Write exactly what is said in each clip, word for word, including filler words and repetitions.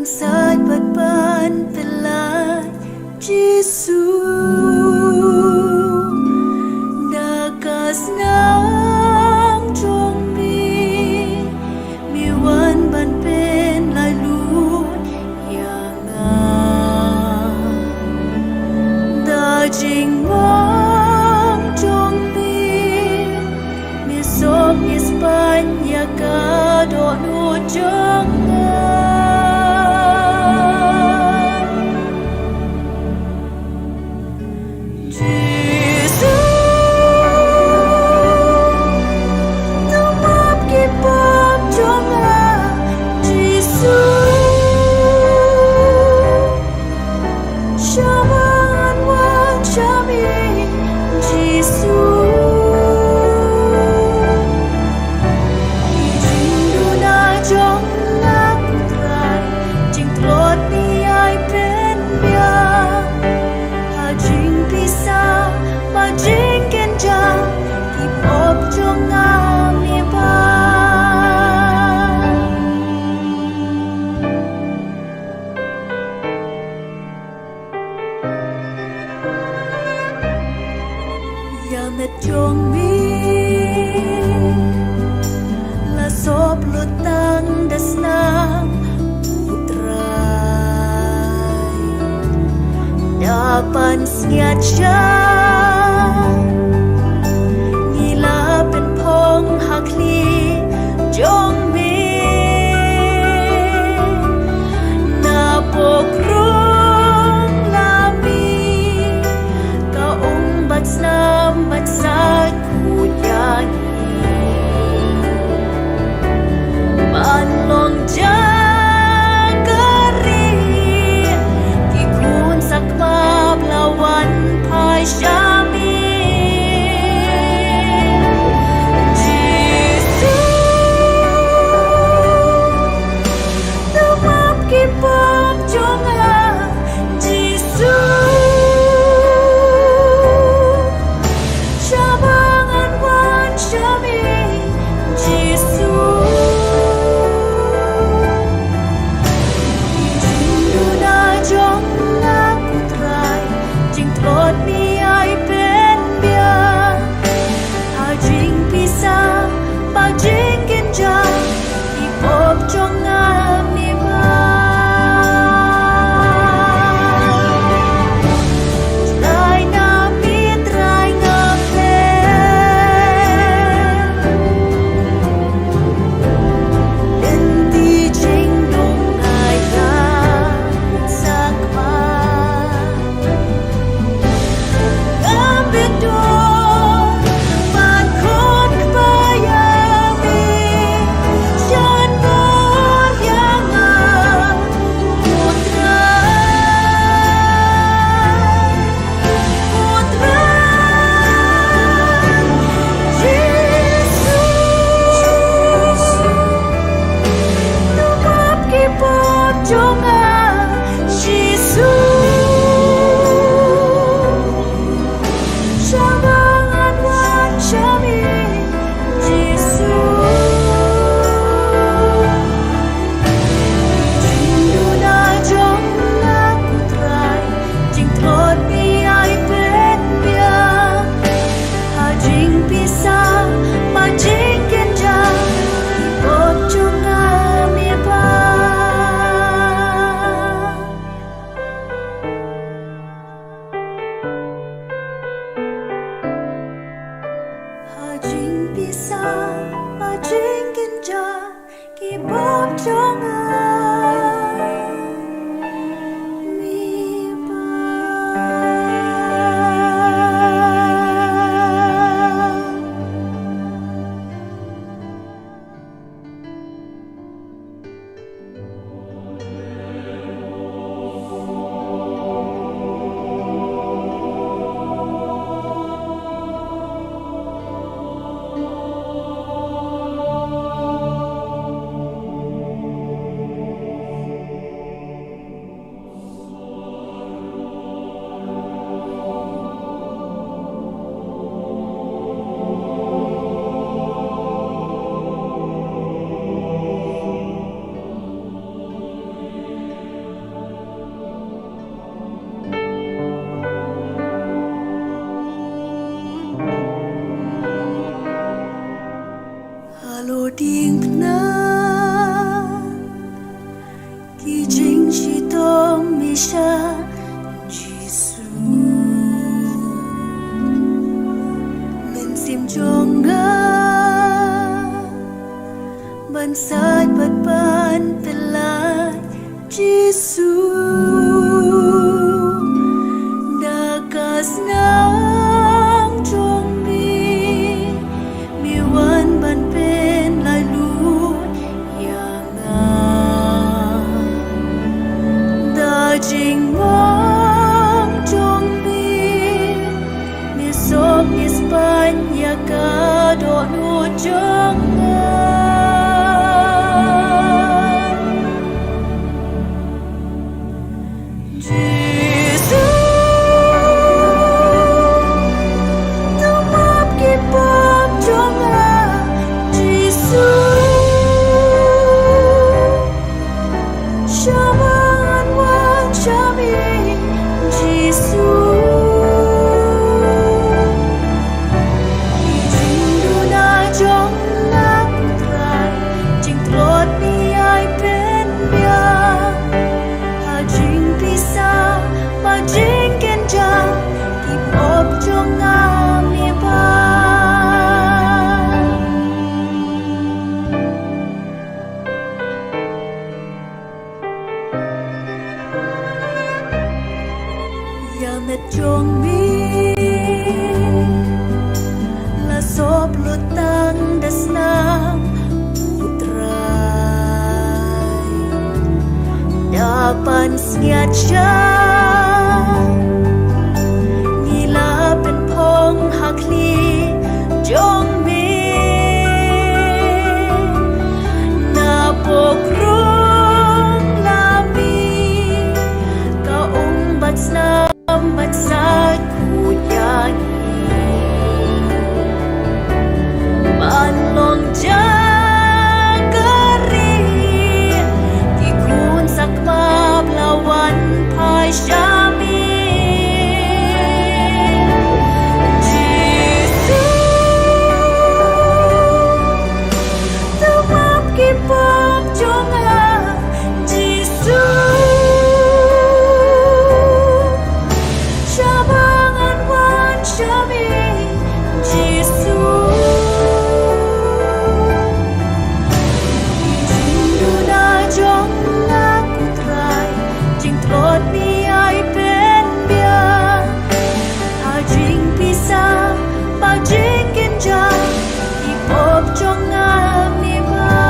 Sait bad ban pynlait Jisu, da ka snam jong me, me wan ban pynlait lut ïa nga. Da jingmong jong me, me sop me spah ïa ka dohnud jong nga. Jisu, to map ki pop jong nga. Jisu, sha ba ngan wan sha me, Jisu. Ki jingduna jong nga, ko Trai, jingtlot me ai pynbiang. Ha jingpisa bad jingkynjah, ki pop jong nga me bah. Ïa met jong me la sop lut tang da snam, ko Trai. Da pansngiat sha ngi la pynphong ha khlieh jong me. Na pok rung la me ka um bad snam ban sait kut ïa ngi. Ban long jaka rieh ki khun sakma ba la wan phai sha me. Jisu, to map ki pop jong nga, Jisu. Sha ba ngan wan sha me, Jisu. Jingduna jong nga, ko Trai, jingtlot me ai pynbiang. Ha jingpisa bad jingkynjah, ki pop jong nga me bah. Trai na me, Trai nga pyrshang. Lynti jingdum nga ïa sakma. Jisu, sha ba ngan wan sha me, Jisu. Jingduna jong nga, ko Trai, jingtlot me ai pynbiang. Ha jingpisa bad jingkynjah, ki pop jong nga me bah. Ha jingpisa bad jingkynjah, ki pop jong nga me bah. Diengphna ki jingshitom Mynsiem Jisu. Mynsiem jong nga ban sait bad ban pynlait Jisu. Da ka snam jong me, me wan ban pynlait lut ïa nga. Da jingmong jong me, me sop me spah ïa ka dohnud jong nga. Jisu, to map ki pop jong nga. Jisu, shaba ngan wan sha me. Jisu, ki jingduna jong nga, ko Trai, jingtlot me ai pynbiang. Ha jingpisa bad jingkynjah, ki pop jong nga me bah. Ïa met jong me la sop lut tang da snam, ko Trai. Da pansngiat sha ngi la pynphong ha khlieh jong me. Na pok rung la mih ka um bad snam bad sait kut ïa ngi. Ban long jaka ri ki khun sakma ba la wan phai sha me. Jisu, to map ki pop jong nga. Jisu, shaba ngan wan sha me. Jisu, ki jingduna jong nga, ko Trai, jingtlot me ai pynbiang. Ha jingpisa bad jingkynjah, ki pop jong nga me bah.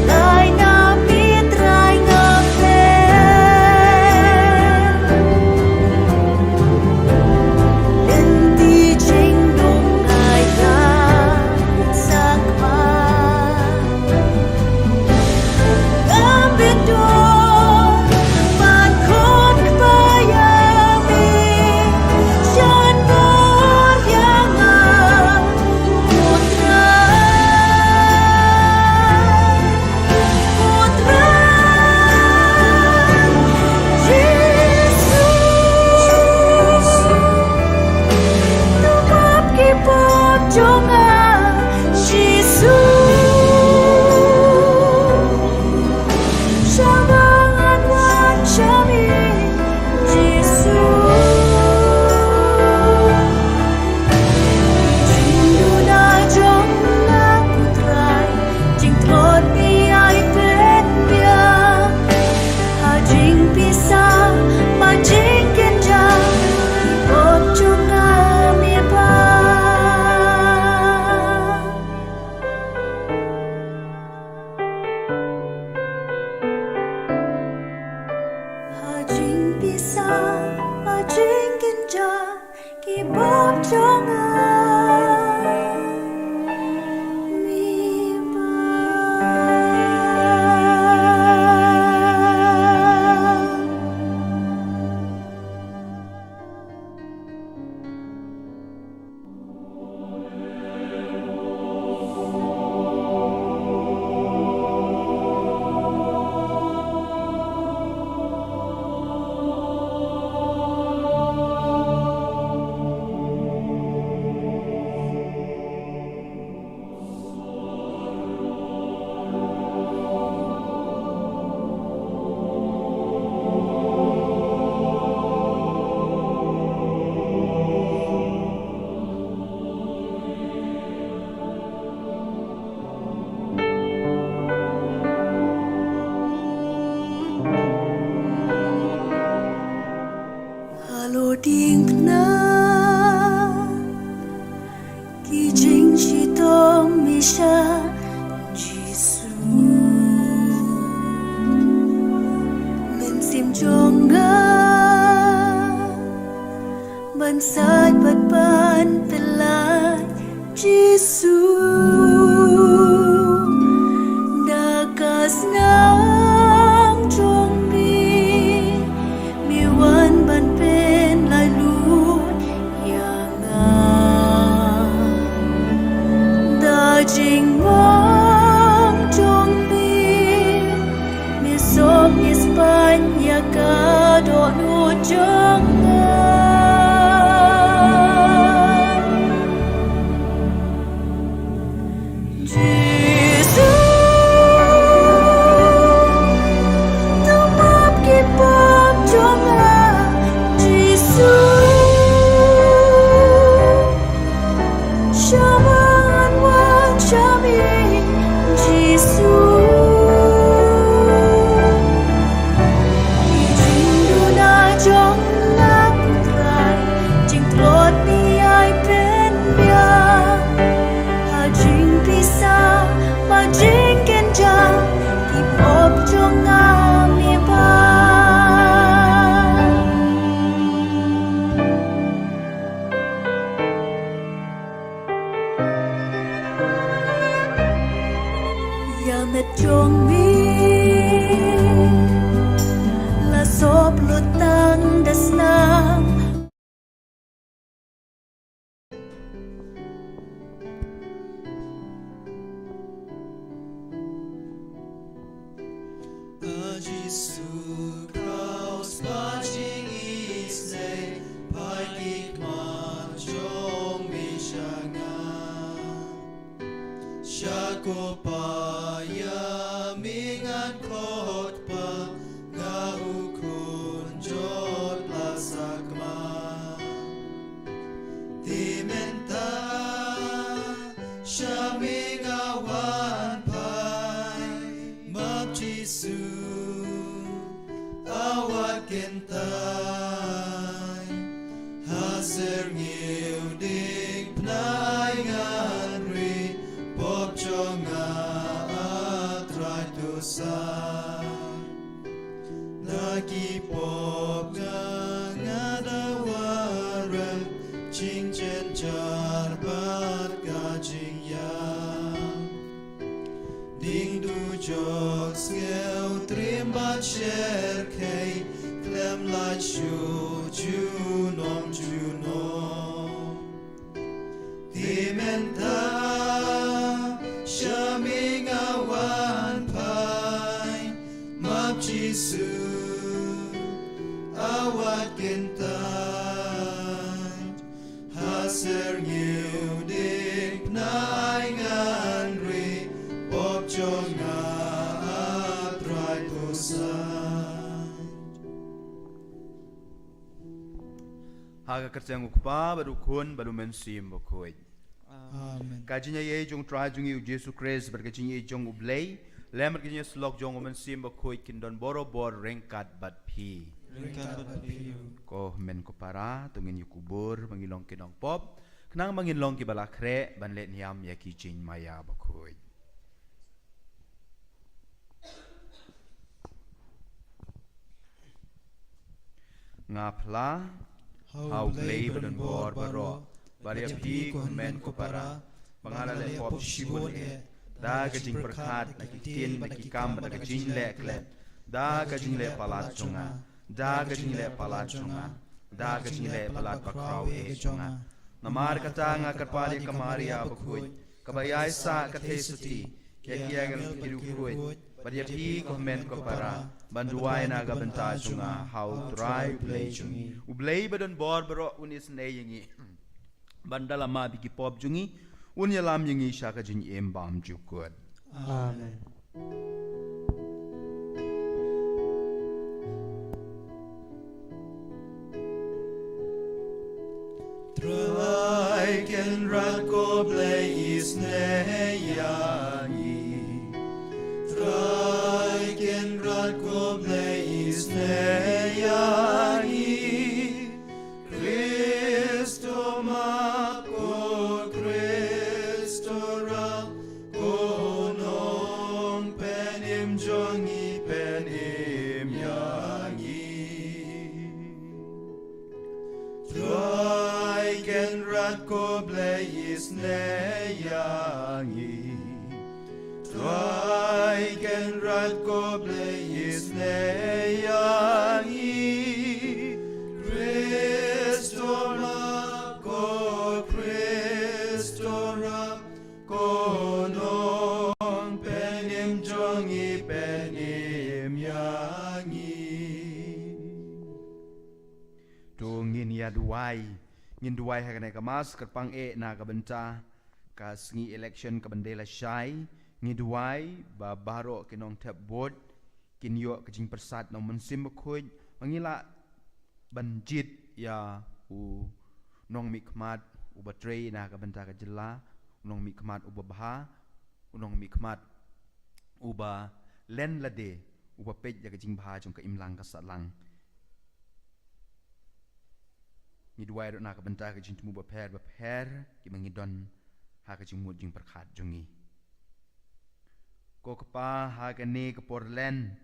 Trai na me, Trai nga pyrshang. Lynti jingdum nga ïa sakma. Jisu, to map ki pop jong nga. Jisu, shaba ngan wan sha me. Jisu, jingduna jong nga, ko Trai, jingtlot me ai pynbiang. Ha jingpisa bad jingkynjah, ki pop jong nga me bah. Ha jingpisa bad jingkynjah, ki pop jong nga me bah. Ïing pna ki jingshitom Missa Jisu. Mynsiem jong nga ban sait bad ban pynlait Jisu. Da ka snam jong me, me wan ban pynlait lut ïa nga. Da jingmong jong me, me sop me spait ïa ka dohnud jong nga. Jisu, to map ki pop jong nga. Jisu, sha ma ngan wan sha me, Jisu. Ki jingduna jong nga, ko Trai, jingtlot me ai pynbiang. Ha jingpisa bad jingkynjah, ki pop jong nga me bah. Ïa met jong me la sop lut tang da snam. A Jisu, kraws bad jingisynei, phai ki khmat jong me sha nga. Sha ko paia me ngan khot, Kpa, nga u khun jot la sakma. Te mynta sha me nga wan phai, map Jisu, a wat kyntait. Ha syrngiew dieng pnai ngan ri, pop jong nga, a Trai, to sait. Na ki pop nga, nga dawa rem, jingjynjar bad ka jingïap. Ding dujok, sngewtriem bad sher khei, khlem lait shuh junom junom. Te mynta sha me nga wan phai, map Jisu, a wat kyntait. Ha syrngiew dieng pnai ngan ri, pop jong nga, a Trai, to sait. Ha ka kyrteng u Kpa bad u Khun bad u Mynsiem Bakhuid. Amen. Ka jingïaid jong u Trai jong ngi u Jisu Khrist bad ka jingïaid jong u Blei, lem bad ka jingïasyllok jong u Mynsiem Bakhuid kin don borabor ryngkat bad phi. Ryngkat bad phi. Ko hynmen ko para, to ngin ïa kubur ba ngin long ki nongpop, khnang ba ngin long kiba la khreh ban leh niam ïa ki jingmaïa bakhuid. Nga phla ha u Blei ba don bor baroh, bad ïa phi ko hynmen ko para, ba nga la leh pop shibun eh, da ka jingpyrkhat, da ki ktien, da ki kam, da ka jingleh klet, da ka jingleh palat jong nga, da ka jingleh palat jong nga, da ka jingleh palat bakhraw eh jong nga. Namar kata nga kyrpad ïa ka Maria bakhuid, kaba ïaisah ka Theisotti ïa ki angel ki riewkhuid, bad ïa phi ko hynmen ko para, ban duwai na ka bynta jong nga ha u Trai u Blei jong ngi. U Blei ba don bor baroh un isynei ïa ngi, ban da la map ïa ki pop jong ngi, un ïalam ïa ngi sha ka jingim bymjukut. Amen. Trai Kynrad ko Blei isynei ïa ngi. Trai Kynrad ko Blei isynei ïa ngi. Ko Blei isynei ïa ngi. Trai Kynrad ko Blei isynei ïa ngi. Khrist to rap, ko Khrist to rap, ko Nongpynim jong ngi pynim ïa ngi. To ngin ïa duwai, ngin duwai ha kane ka mass kyrpang eh na ka bynta ka sngi election ka ban dei lashai. Ngi duwai ba baroh ki nongthep vote kin ïoh ka jingpyrsad na u Mynsiem Bakhuid, ba ngin lah ban jied ïa u nongmihkhmat uba trei na ka bynta ka jylla, u nongmihkhmat uba bha, u nongmihkhmat uba len lade, uba peit ïa ka jingbha jong ka imlang ka sahlang. Ngi duwai ruh na ka bynta ka jingthmu bapher bapher kiba ngi don ha ka jingmut jingpyrkhat jong ngi. Ko Kpa, ha kane ka por len,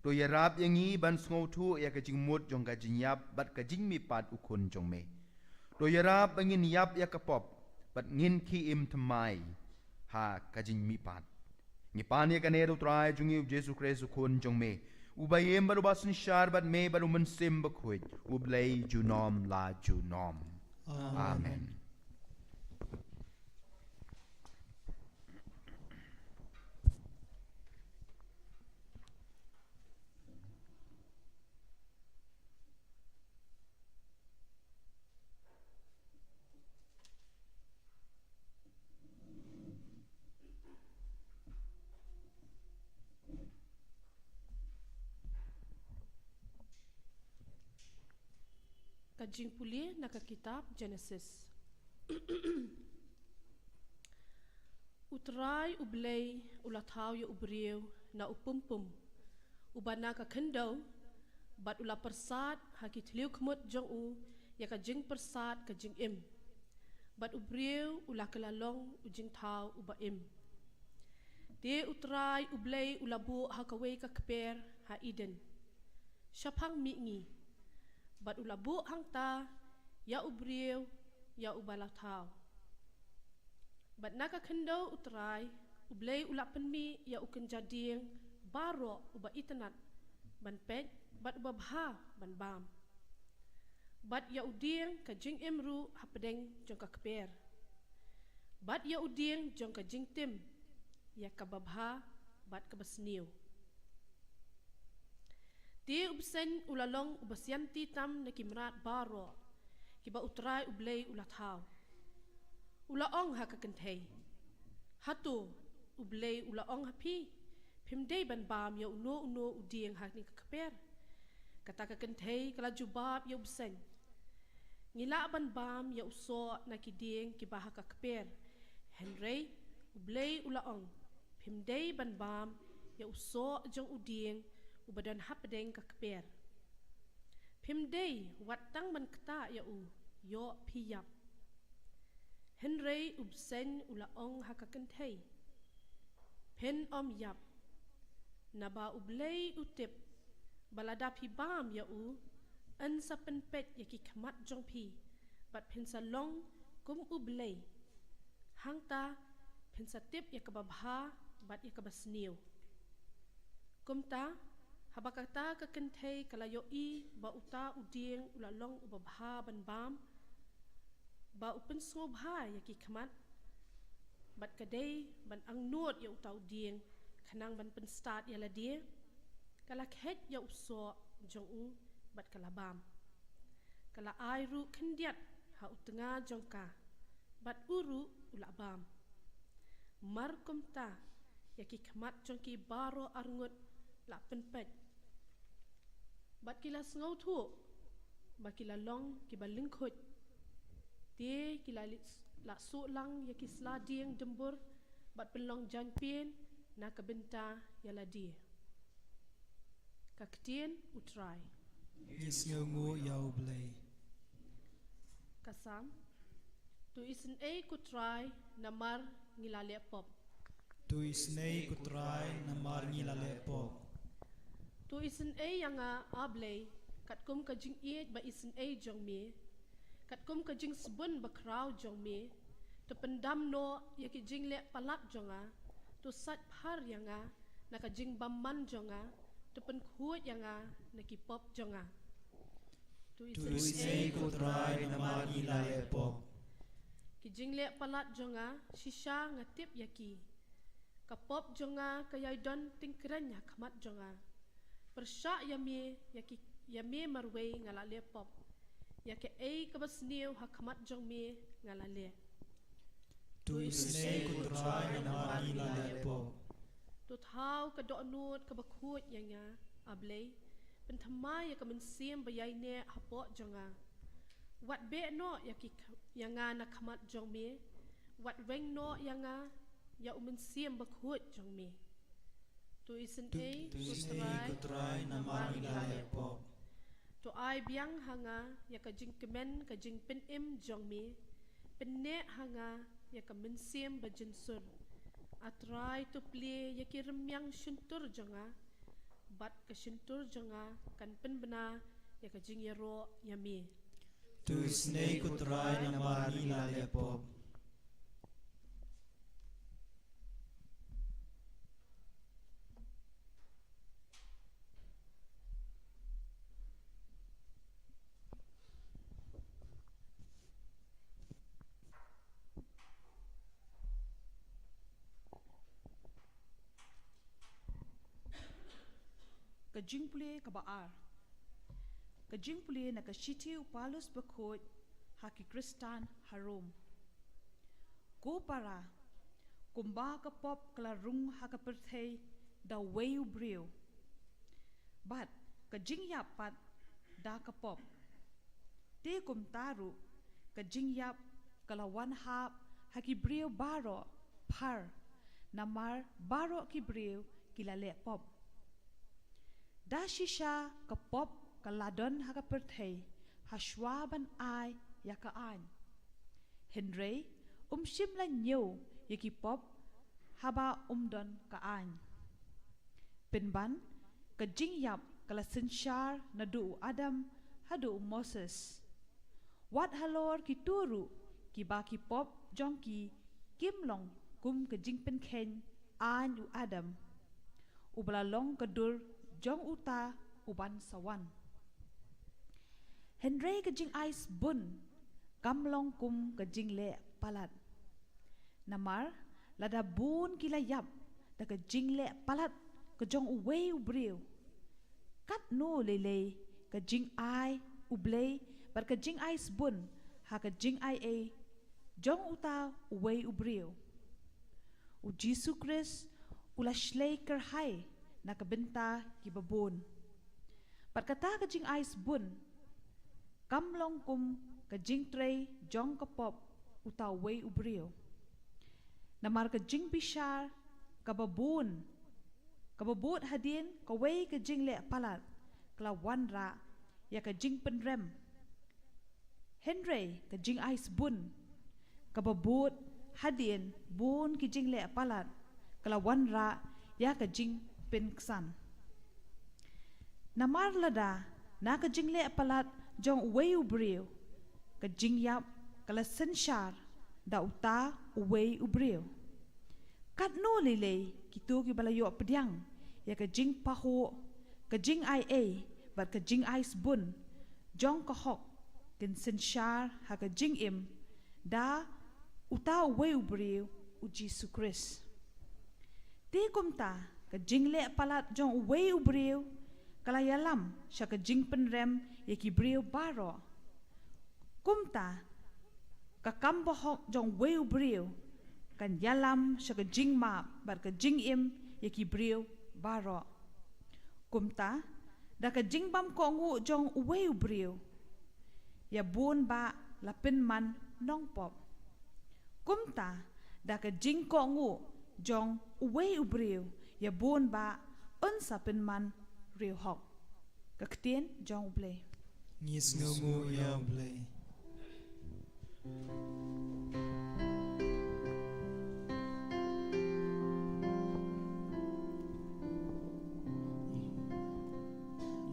to ïarap ïa ngi ban sngewthuh ïa ka jingmut jong ka jingïap bad ka jingmihpat u Khun jong me. To ïarap ba ngin ïap ïa ka pop bad ngin khie im thymmai ha ka jingmihpat. Ngi pan ïa kane da u Trai jong ngi u Jisu Khrist u Khun jong me, uba im bad uba synshar bad me bad u Mynsiem Bakhuid, U Blei junom la junom. Amen. Amen. Ka jingpule na ka kitab Genesis. U Trai U Blei u la thaw ïa u briew na u pumpum uba na ka khyndew, bad u la pyrsad ha ki thliew khmut jong u ïa ka jingpyrsad ka jingim. Bad u briew u la kylla long u jingthaw uba im. Te U Trai U Blei u la buh ha kawei ka kper ha Eden, shaphang mihngi. Bad u la buh hangta ïa u briew ïa uba la thaw. Bad na ka khyndew U Trai U Blei u la pynmih ïa u kynja dieng baroh uba itynnad ban peit bad uba bha ban bam. Bad ïa u dieng ka jingim ruh hapdeng jong ka kper. Bad ïa u dieng jong ka jingtim ïa kaba bha bad kaba sniew. Te u bseiñ u la long uba sianti tam na ki mrad baroh kiba U Trai U Blei u la thaw. U la ong ha ka kynthei, hato U Blei u la ong ha phi, phim dei ban bam ïa uno uno u dieng ha kane ka kper? Kata ka kynthei ka la jubab ïa u bseiñ, ngi lah ban bam ïa u soh na ki dieng kiba ha ka kper. Hynrei U Blei u la ong, phim dei ban bam ïa u soh jong u dieng uba don hapdeng ka kper. Phim dei wat tang ban ktah ïa u, ïoh phi ïap. Hynrei u bseiñ u la ong ha ka kynthei, phin ym ïap, naba U Blei u tip ba lada phi bam ïa u, yn sa pynpeit ïa ki khmat jong phi bad phin sa long kum U Blei. Hangta phin sa tip ïa kaba bha bad ïa kaba sniew. Kumta, haba kata ka kynthei ka la ïohi ba uta u dieng u la long uba bha ban bam, ba u pynsngewbha ïa ki khmat, bad ka dei ban angnud ïa uta u dieng khnang ban pynstad ïa lade, ka la kheit ïa u soh jong u bad ka la bam. Ka la ai ruh khyndiat ha u tnga jong ka, bad u ruh u la bam. Mar kumta, ïa ki khmat jong ki baroh arngut la pynpeit, bad ki la sngewthuh ba ki la long kiba lyngkhuid. Te ki la li-, la suh lang ïa ki sla dieng dymbur bad pynlong jaiñpien na ka bynta ïa lade. Ka ktien U Trai. Ngi sngewnguh ïa U Blei. Ka Salm. To isynei ko Trai namar ngi la leh pop. To isynei ko Trai namar ngi la leh pop. To isynei ïa nga, A Blei, katkum ka jingïeit ba isynei jong me, Katkum ka jingsbun bakhraw jong me, to pyndam noh ïa ki jingleh palat jong nga, to sait phar ïa nga na ka jingbymman jong nga, to pynkhuid ïa nga na ki pop jong nga. To isynei ko Trai namar ngi la leh pop. Ki jingleh palat jong nga, shisha nga tip ïa ki. Ka pop jong nga ka ïai don tyngkreiñ ha khmat jong nga. Pyrshah ïa me, ïa ki, ïa me marwei nga la leh pop. Ïa kaei kaba sniew ha khmat jong me nga la leh. To isynei ko Trai namar ngi la leh pop. To thaw ka dohnud kaba khuid ïa nga, A Blei. Pynthymmai ïa ka mynsiem ba ïaineh hapoh jong nga. Wat beh noh ïa ki, ïa nga na khmat jong me. Wat weng noh ïa nga ïa u mynsiem bakhuid jong me. To isynei ko Trai namar ngi la leh pop. To ai biang ha nga ïa ka jingkmen ka jingpynim jong me. Pynneh ha nga ïa ka mynsiem ba jynsur. A Trai, to plie ïa ki rmiang shyntur jong nga, bad ka shyntur jong nga kan pynbna ïa ka jingïaroh ïa me. To isynei ko Trai namar ngi la leh pop. Ka jingpule kaba ar. Ka jingpule na ka shithi u Paulus bakhuid ha ki Khristan ha Rom. Ko para, kumba ka pop ka la rung ha ka pyrthei da uwei u briew, bad ka jingïap pat da ka pop, te kumta ruh ka jingïap ka la wan hap ha ki briew baroh phar, namar baroh ki briew ki la leh pop. Da shisha ka pop ka la don ha ka pyrthei hashwa ban ai ïa ka aiñ. Hynrei um shym la ñiew ïa ki pop haba um don ka aiñ. Pynban, ka jingïap ka la synshar naduh u Adam haduh u Moses. Wat halor kito ruh kiba ki pop jong ki kim long kum ka jingpynkheiñ aiñ u Adam, uba la long ka dur jong uta uban sa wan. Hynrei ka jingaisbun kam long kum ka jingleh palat. Namar lada bun ki la ïap da ka jingleh palat ka jong uwei u briew, katno lei lei ka jingai U Blei bad ka jingaisbun ha ka jingaiei jong uta uwei u briew. U Jisu Khrist u la shlei kyrhai na ka bynta kiba bun. Bad kata ka jingaisbun kam long kum ka jingtrei jong ka pop uta uwei u briew. Namar ka jingbishar kaba bun, kaba bud hadien kawei ka jingleh palat, ka la wanrah ïa ka jingpynrem. Hynrei ka jingaisbun kaba bud hadien bun ki jingleh palat, ka la wanrah ïa ka jingpynksan. Namar lada na ka jingleh palat jong uwei u briew ka jingïap ka la synshar da uta uwei u briew, katno lei lei kito kiba la ïoh pdiang ïa ka jingpahuh, ka jingaiei bad ka jingaisbun jong ka hok kin synshar ha ka jingim da uta uwei u briew, U Jisu Khrist. Te kumta ka jingleh palat jong uwei u briew ka la ïalam sha ka jingpynrem ïa ki briew baroh. Kumta ka kam bahok jong uwei u briew kan ïalam sha ka jingmap bad ka jingim ïa ki briew baroh. Kumta da ka jingbymkohnguh jong uwei u briew, ïa bun bah la pynman nongpop. Kumta da ka jingkohnguh jong uwei u briew, ïa bun bah un sa pynman riewhok. Ka ktien jong U Blei. Ngi sngewnguh ïa U Blei.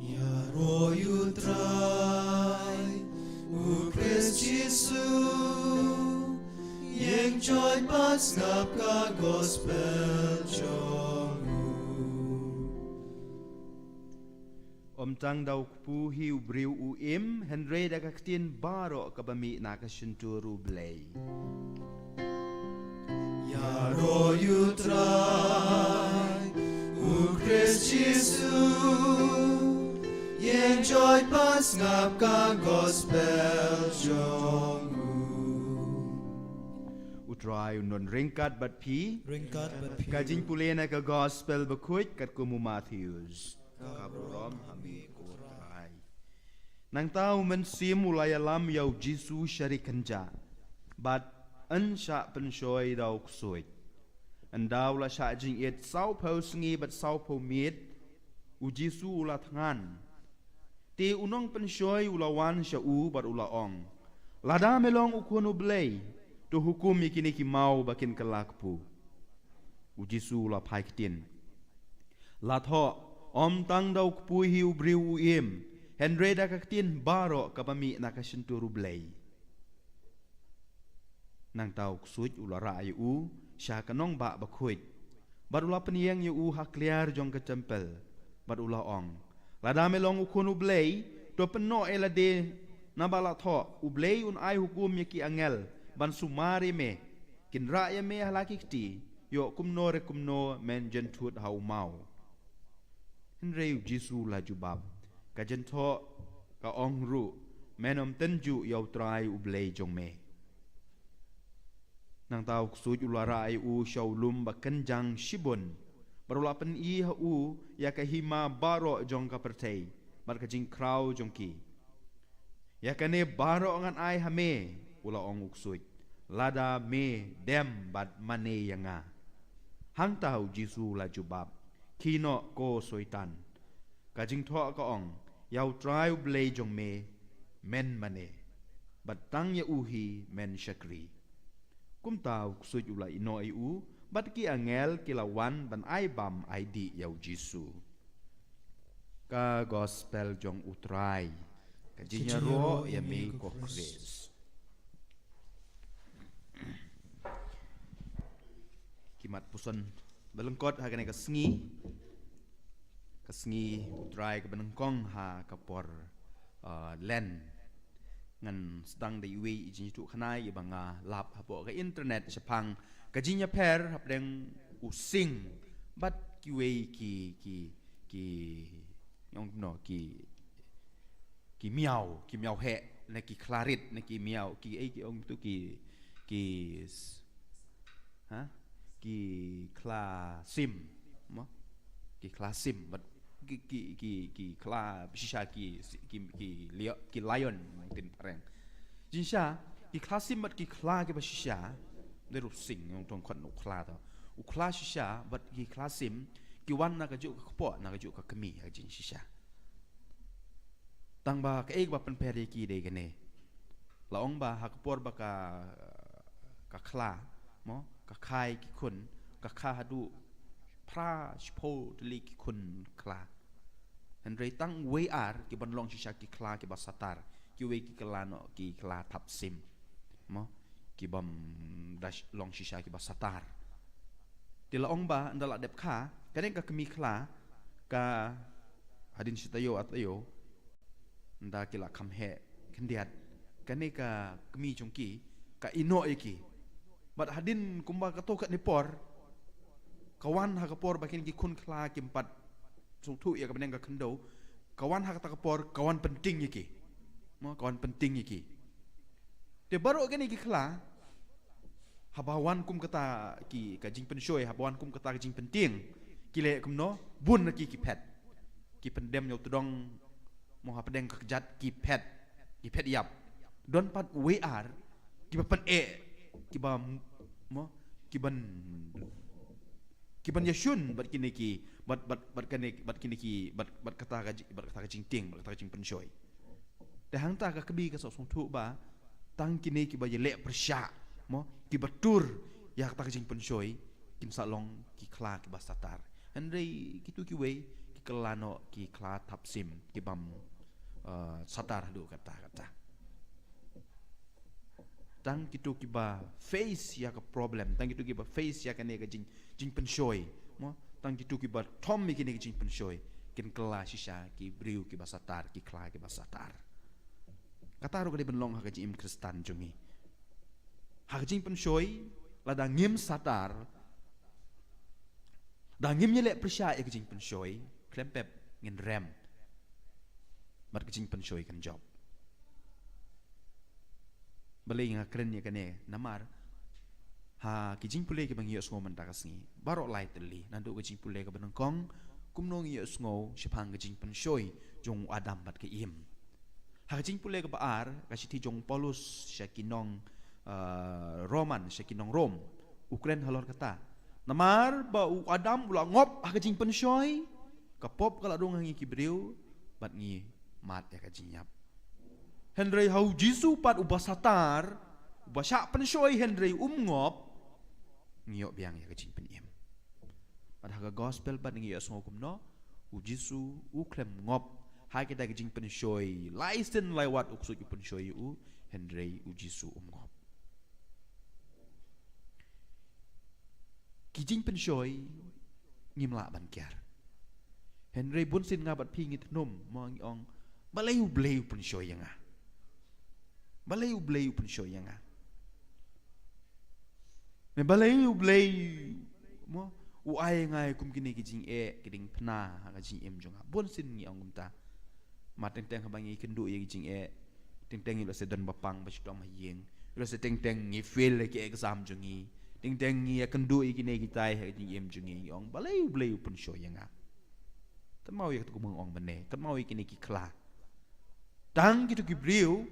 Ïaroh ïa U Trai, U Khrist Join bad sngap ka gospel jong u. Ym tang da u kpu hi u briew u im, hynrei da ka ktien baroh kaba mih na ka shyntur u Blei. Ïaroh ïa u Trai, u Khrist Jisu, ïeng join bad sngap ka gospel jong u. U Trai un don ryngkat bad phi. Ryngkat bad phi. Ka jingpule na ka gospel bakhuid katkum u Mathaios. Ka burom ha me ko Trai. Nangta u Mynsiem u la ïalam ïa u Jisu sha ri kynjah, bad yn shah pynshoi da u ksuid. Ynda u la shah jingit sawphew sngi bad sawphew miet, u Jisu u la thngan. Te u nongpynshoi u la wan sha u bad u la ong, lada me long u Khun u Blei, to hukum ïa kine ki maw ba kin kylla kpu. U Jisu u la phai ktien, la thoh, ym tang da u kpu hi u briew u im, hynrei da ka ktien baroh kaba mih na ka shyntur u Blei. Nangta u ksuid u la rah ïa u sha ka nongbah bakhuid, bad u la pynïeng ïa u ha kliar jong ka templ, bad u la ong, lada me long u Khun u Blei, to pynnoh ïa lade, naba la thoh, u Blei un ai hukum ïa ki angel ban sumar ïa me, kin rah ïa me ha la ki kti, ïoh kumno re kumno men jynthut ha u maw. Hynrei u Jisu u la jubab, ka jynthoh ka ong ruh, men ym tynjuh ïa u Trai u Blei jong me. Nangta u ksuid u la rah ïa u sha u lum ba kynjang shibun, bad u la pyni ha u ïa ka hima baroh jong ka pyrthei, bad ka jingkhraw jong ki. Ïa kane baroh ngan ai ha me, u la ong u ksuid, lada me dem bad mane ïa nga. Hangta u Jisu u la jubab, khie noh ko Soitan. Ka jingthoh ka ong, ïa u Trai u Blei jong me men mane, bad tang ïa u hi men shakri. Kumta u ksuid u la ïehnoh ïa u, bad ki angel ki la wan ban ai bam ai dih ïa u Jisu. Ka gospel jong u Trai. Ka jingïaroh ïa me ko Khrist. Ki mat puson ba lyngkot ha kane ka sngi, ka sngi u Trai kaba nyngkong ha ka por, uh, Lent. Ngan sdang da iwei i jingïathuhkhana iba nga lap hapoh ka internet shaphang ka jingïapher hapdeng u sing bad kiwei ki, ki, ki, ong kumno, ki, ki miaw, ki miaw heh, na ki khla rit, na ki miaw, ki, eh, ki ong tu ki, ki s-, ha? Ki khla sim, mo? Ki khla sim, bad ki, ki, ki, ki khla shisha ki, ki, ki lio-, ki lion, ong tin phareng. Jingshisha, ki khla sim bad ki khla kiba shisha, de ruh sing, ong tong khot u khla to. U khla shisha, bad ki khla sim, ki wan na kajuh ka kpoh, na kajuh ka kmie, ha jingshisha. Tang ba kaei kaba pynpher ïa ki dei kane. La ong ba ha ka por ba ka, ka khla, mo, ka kha ïa ki khun, ka kha haduh phra shiphew tylli ki khun khla. Hynrei tang wei ar kiban long shisha ki khla kiba satar, kiwei ki kylla noh ki khla thap sim. Mo, kibym da sh-, long shisha kiba satar. Te la ong ba ynda la dep kha, ka dang ka kmie khla, ka hadien shi taïew ar taïew, ynda ki la kham heh khyndiat, kane ka kmie jong ki ka ïehnoh ïa ki. Bad hadien kumba kato katne por, ka wan ha ka por ba kine ki khun khla kim pat sngewthuh ïa ka bneng ka khyndew, ka wan ha kata ka por, ka wan pyntieng ïa ki. Mo, ka wan pyntieng ïa ki. Te baroh kine ki khla, haba wan kum kata ki, ka jingpynshoi, haba wan kum kata ka jingpyntieng, ki leh kumno, bun na ki ki phet. Ki pyndem ïa u tdong, mo, hapdeng ka kjat ki phet, ki phet ïap. Don pat wei ar kiba pyneh, kiba, mo, kiban, kiban ïashun bad kine ki, bad, bad, bad kine, bad kine ki, bad, bad kata ka ji-, bad kata ka jingtieng, bad kata ka jingpynshoi. Te hangta ka kmie ka sngewthuh ba tang kine kiba ïaleh pyrshah, mo, kiba tur ïa kata ka jingpynshoi, kin sa long ki khla kiba satar. Hynrei kito kiwei ki kylla noh ki khla thap sim, kibym, eh, satar haduh katta katta. Tang kito kiba face ïa ka problem, tang kito kiba face ïa kane ka jing, jingpynshoi. Mo, tang kito kiba thom ïa kine ka jingpynshoi kin kylla shisha ki briew kiba satar, ki khla kiba satar. Kata ruh ka dei ban long ha ka jingim Khristan jong ngi. Ha ka jingpynshoi, lada ngim satar, da ngim ïaleh pyrshah ïa ka jingpynshoi, khlem pep ngin rem. Bad ka jingpynshoi kan jop. Balei nga kren ïa kane, namar ha ki jingpule kiba ngi ïohsngew mynta ka sngi, baroh lai tylli, naduh ka jingpule kaba nyngkong, kumno ngi ïohsngew shaphang ka jingpynshoi jong u Adam bad ka Im. Ha ka jingpule kaba ar, ka shithi jong u Paulus sha ki nong, ah, Roman, sha ki nong Rom, u kren halor kata. Namar ba u Adam u la ngop ha ka jingpynshoi, ka pop ka la rung ha ngi ki briew, bad ngi mad ïa ka jingïap. Hynrei ha u Jisu pat uba satar, uba shah pynshoi hynrei um ngop, ngi ïoh biang ïa ka jingpynim. Bad ha ka gospel pat ngi ïohsngew kumno, u Jisu u khlem ngop ha kita ki jingpynshoi, lai sien lai wat u ksuid u pynshoi ïa u, hynrei u Jisu um ngop. Ki jingpynshoi ngim lah ban kiar. Hynrei bun sien nga bad phi ngi thnum, mo, ngi ong, balei U Blei u pynshoi ïa nga? Balei U Blei u pynshoi ïa nga? Ne balei U Blei, mo, u ai ïa nga kum kine ki jingeh, ki diengphna ha ka jingim jong nga? Bun sien ngi ong kumta. Namar teng teng haba ngi kynduh ïa ki jingeh, teng teng ngi la sdang ba pang ba shitom ha ïing, la sdang teng teng ngi fail ïa ki exam jong ngi, teng teng ngi ïakynduh ïa kine kitai ha ka jingim jong ngi, ngi ong, balei U Blei u pynshoi ïa nga? Kynmaw ïa kata kumba nga ong mynne, kynmaw ïa kine ki khla. Tang kito ki briew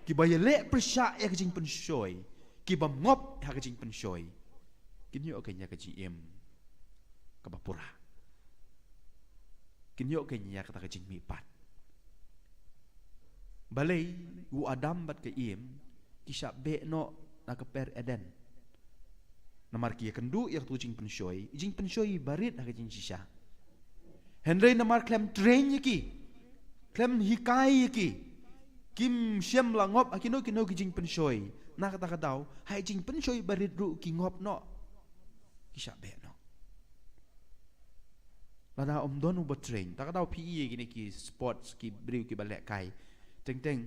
kiba ïaleh pyrshah ïa ka jingpynshoi, kiba ngop ha ka jingpynshoi, kin ïoh kein ïa ka jingim kaba pura. Kin ïoh kein ïa kata ka jingmihpat. Balei u Adam bad ka Im ki shah beh noh na ka per Eden? Namar ki ïakynduh ïa katu ka jingpynshoi, jingpynshoi barit ha ka jingshisha. Hynrei namar khlem train ïa ki, khlem hikai ïa ki, kim shym la ngop ha kino kino ki jingpynshoi. Na kata ka daw, ha jingpynshoi barit ruh ki ngop noh, ki shah beh noh. Lada ym don uba train, kata ka daw phi ïohi kine ki sports, ki briew kiba lehkai. Teng teng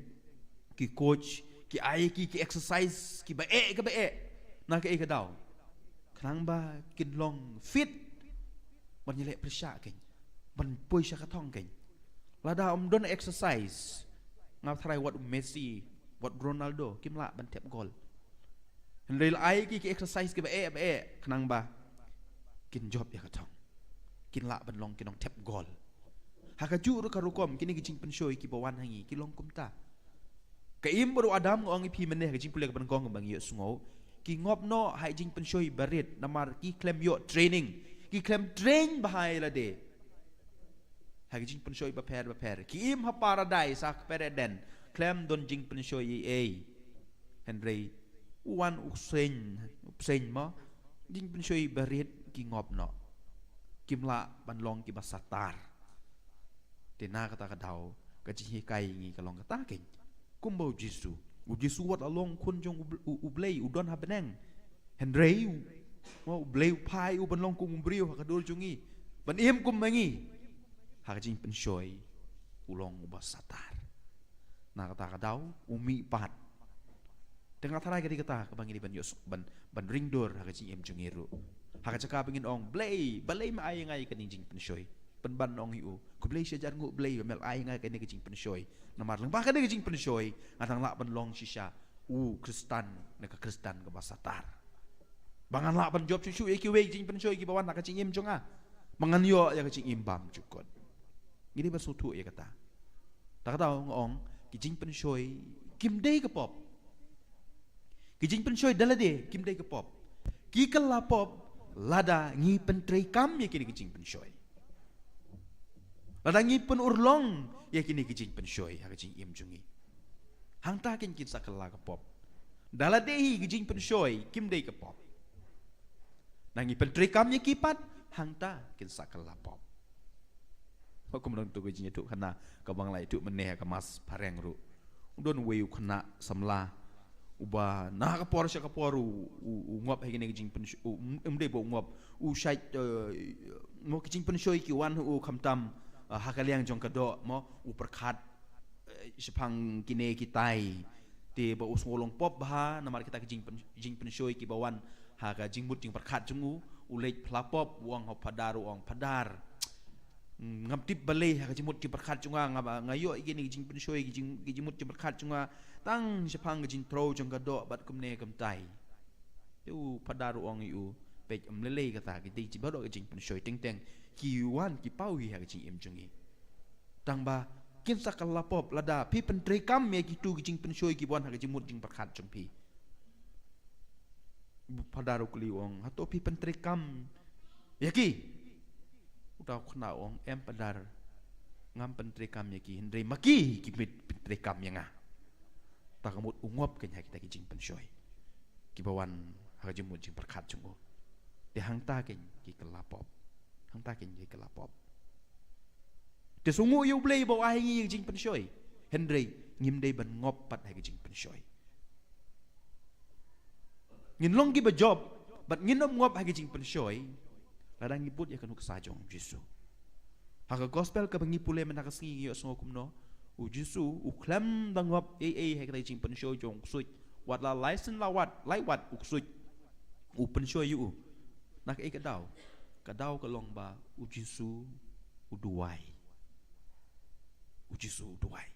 ki coach ki ai ki, ki exercise kiba eh, kiba eh. Na kaei ka daw? Khnang ba kin long fit ban ïaleh pyrshah kein, ban poi sha ka thong kein. Lada ym don exercise, nga tharai wat u Messi, wat u Ronaldo kim lah ban thep gol. Hynrei la ai ki, ki exercise kiba eh, ba eh, khnang ba kin jop ïa ka thong, kin lah ban long ki nongthep gol. Ha kajuh ruh ka rukom, kine ki jingpynshoi kiba wan ha ngi ki long kumta. Ka Im bad u Adam, nga ong ïa phi mynne ha ka jingpule kaba nyngkong ba ngi ïohsngew, ki ngop noh ha jingpynshoi barit namar ki khlem ïoh training, ki khlem train bha ïa lade ha ki jingpynshoi bapher bapher. Ki im ha paradais, ha ka per Eden, khlem don jingpynshoi ei ei. Hynrei u wan u bseiñ, u bseiñ mo, jingpynshoi barit ki ngop noh. Kim lah ban long kiba satar. Te na kata ka daw, ka jinghikai ïa ngi ka long kata kein. Kumba u Jisu, u Jisu wat la long khun jong u Bl-, u, u Blei, u don ha bneng. Hynrei u, u Blei u phah ïa u ban long kum u briew ha ka dur jong ngi, ban im kum ma ngi. Ha ka jingpynshoi u long uba satar. Na kata ka daw u mihpat. Te nga tharai ka dei kata kaba ngi dei ban ïoh, ban, ban ring dur ha ka jingim jong ngi ruh. Ha ka jaka ba ngin ong, Blei, balei me ai ïa nga ïa kane ka jingpynshoi? Pynban ong ïa u, khublei shihajar nguh Blei ba me la ai ïa nga ïa kane ka jingpynshoi. Namar lyngba kane ka jingpynshoi nga dang lah ban long shisha u Khristan, na ka Khristan kaba satar. Ba ngan lah ban jop shuh shuh ïa kiwei ki jingpynshoi kiba wan ha ka jingim jong nga, ba ngan ïoh ïa ka jingim bymjukut. Ngi dei ban sngewthuh ïa kata. Ta kata nga ong, ki jingpynshoi kim dei ka pop. Ki jingpynshoi da lade kim dei ka pop. Ki kylla pop lada ngi pyntreikam ïa kine ki jingpynshoi, lada ngi pynurlong ïa kine ki jingpynshoi ha ka jingim jong ngi. Hangta kein kin sa kylla ka pop. Da lade hi ki jingpynshoi kim dei ka pop. Lada ngi pyntreikam ïa ki pat, hangta kin sa kylla pop. Ba kum long tu ka jingïathuhkhana kaba nga la ïathuh mynne ha ka Mass phareng ruh. Don uwei u khynnah samla uba na ka por sha ka por u, u, u ngop ha kine ki jingpynshoi, u, um, um dei ba u ngop, u shait, eh, mo ki jingpynshoi ki wan u khamtam, eh, ha ka liang jong ka doh mo, u pyrkhat, eh, shaphang kine kitai. Te ba u sngew long pop bha namar kita ki jingpyn-, jingpynshoi kiba wan ha ka jingmut jingpyrkhat jong u, u leit phla pop, u ong ha u phadar, u ong, "Phadar, ngam tip balei ha ka jingmut jingpyrkhat jong nga, nga, nga ïoh ïa kine ki jingpynshoi, ki jing, ki jingmut jingpyrkhat jong nga tang shaphang ka jingthro jong ka doh bad kumne kumtai." Te u phadar u ong ïa u, "Peit, ym lei lei kata, ki dei baroh ki jingpynshoi teng teng, ki wan ki paw hi ha ka jingim jong ngi. Tang ba kin sa kylla pop lada phi pyntreikam ïa kitu ki jingpynshoi kiba wan ha ka jingmut jingpyrkhat jong phi." Phadar u kylli, u ong, "Hato phi pyntreikam ïa ki?" Uta u khynnah u ong, "Em phadar, ngam pyntreikam ïa ki, hynrei ma ki ki pyntreikam ïa nga." Ta ka mut u ngop keiñ ha kita ki jingpynshoi kiba wan ha ka jingmut jingpyrkhat jong u. Te hangta keiñ ki kylla pop. Hangta keiñ ki kylla pop. Te sngew ïa U Blei ba u ai ngi ïa ki jingpynshoi, hynrei ngim dei ban ngop pat ha ki jingpynshoi. Ngin long kiba jop bad ngin ym ngop ha ki jingpynshoi lada ngi bud ïa ka nuksa jong U Jisu. Ha ka gospel kaba ngi pule mynta ka sngi ngi ïohsngew kumno, U Jisu u khlem da ngop ei ei ha kita ki jingpynshoi jong u ksuid. Wat la lai sien la wat, lai wat u ksuid u pynshoi ïa u. Na kaei ka daw? Ka daw ka long ba U Jisu u duwai. U Jisu u duwai.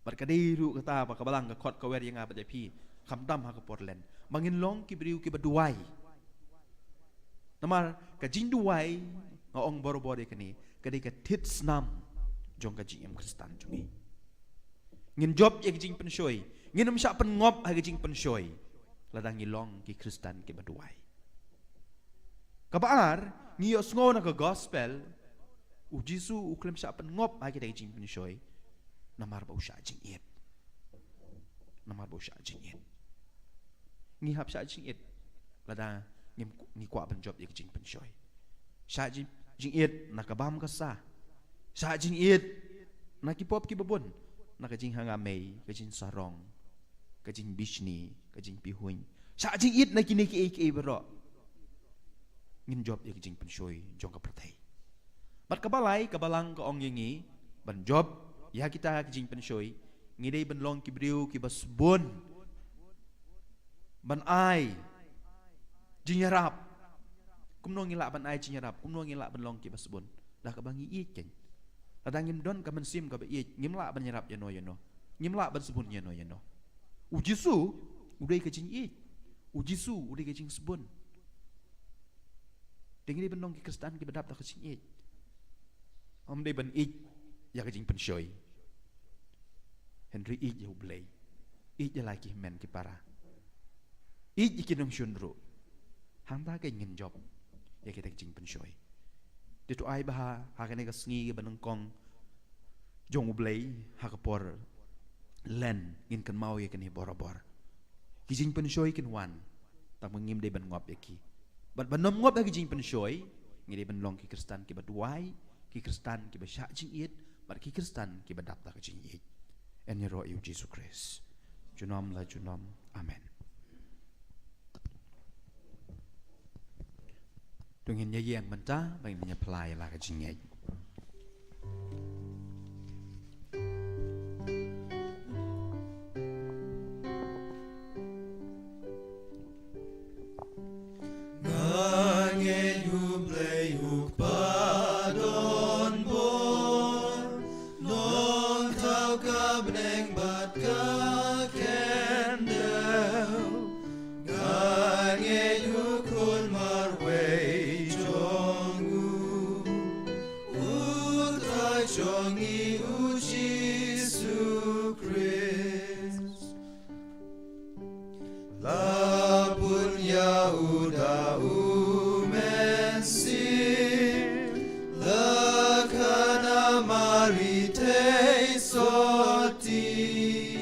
Bad ka dei ruh kata ba ka Balang ka khot ka wer ïa nga bad ïa phi, khamtam ha ka por Lent, ba ngin long ki briew kiba duwai. Namar ka jingduwai, nga ong barabor ïa kane, ka dei ka thied snam jong ka jingim Khristan jong ngi. Ngin jop ïa ka jingpynshoi, ngin ym shah pynngop ha ka jingpynshoi lada ngi long ki Khristan kiba duwai. Kaba ar, ngi ïohsngew na ka gospel, U Jisu u khlem shah pynngop ha kita ki jingpynshoi namar ba u shah jingit. Namar ba u shah jingit. Ngi hap shah jingit lada ngim, ngi kwah ban jop ïa ki jingpynshoi. Shah jing, jingit na ka bam ka sah. Shah jingit na ki pop kiba bun, na ka jinghanga mei, ka jingsarong, ka jingbishni, ka jingpihuiñ. Shah jingit na kine kiei kiei baroh. Ngin jop ïa ki jingpynshoi jong ka pyrthei. Bad kaba lai, ka Balang ka ong ïa ngi ban jop ïa kita ki jingpynshoi, ngi dei ban long ki briew kiba sbun ban ai jingïarap. Kumno ngi lah ban ai jingïarap? Kumno ngi lah ban long kiba sbun? Da kaba ngi ïeit keiñ. Lada ngim don ka mynsiem kaba ïeit, ngim lah ban ïarap ïano ïano. Ngim lah ban sbun ïano ïano. U Jisu u dei ka jingïeit. U Jisu u dei ka jingsbun. Te ngi dei ban long ki Khristan kiba dap da ka jingïeit. Ym dei ban ïeit ïa ka jingpynshoi, hynrei ïeit ïa U Blei. Ïeit ïa la ki hynmen ki para. Ïeit ïa ki nongshun ruh. Hangta keiñ ngin jop ïa kita ki jingpynshoi. Te to ai ba ha, ha kane ka sngi kaba nyngkong jong U Blei, ha ka por Lent, ngin kynmaw ïa kane borabor. Ki jingpynshoi kin wan, tang ba ngim dei ban ngop ïa ki. Bad ban ym ngop ïa ki jingpynshoi, ngi dei ban long ki Khristan kiba duwai, ki Khristan kiba shah jingïeit, bad ki Khristan kiba dap da ka jingïeit. Yn ïaroh ïa U Jisu Khrist junom la junom. Amen. To ngin ïa ïeng mynta, ba ngin ïa phla ïa la ka jingngeit. Nga ngeit U Blei U Kpa donbor, nongthaw ka bneng bad ka khyndew. Nga ngeit U Khun marwei jong U, U Trai jong ngi U Jisu Khrist. La bun ïa U da U Mynsiem, la khana Mari thei sotti,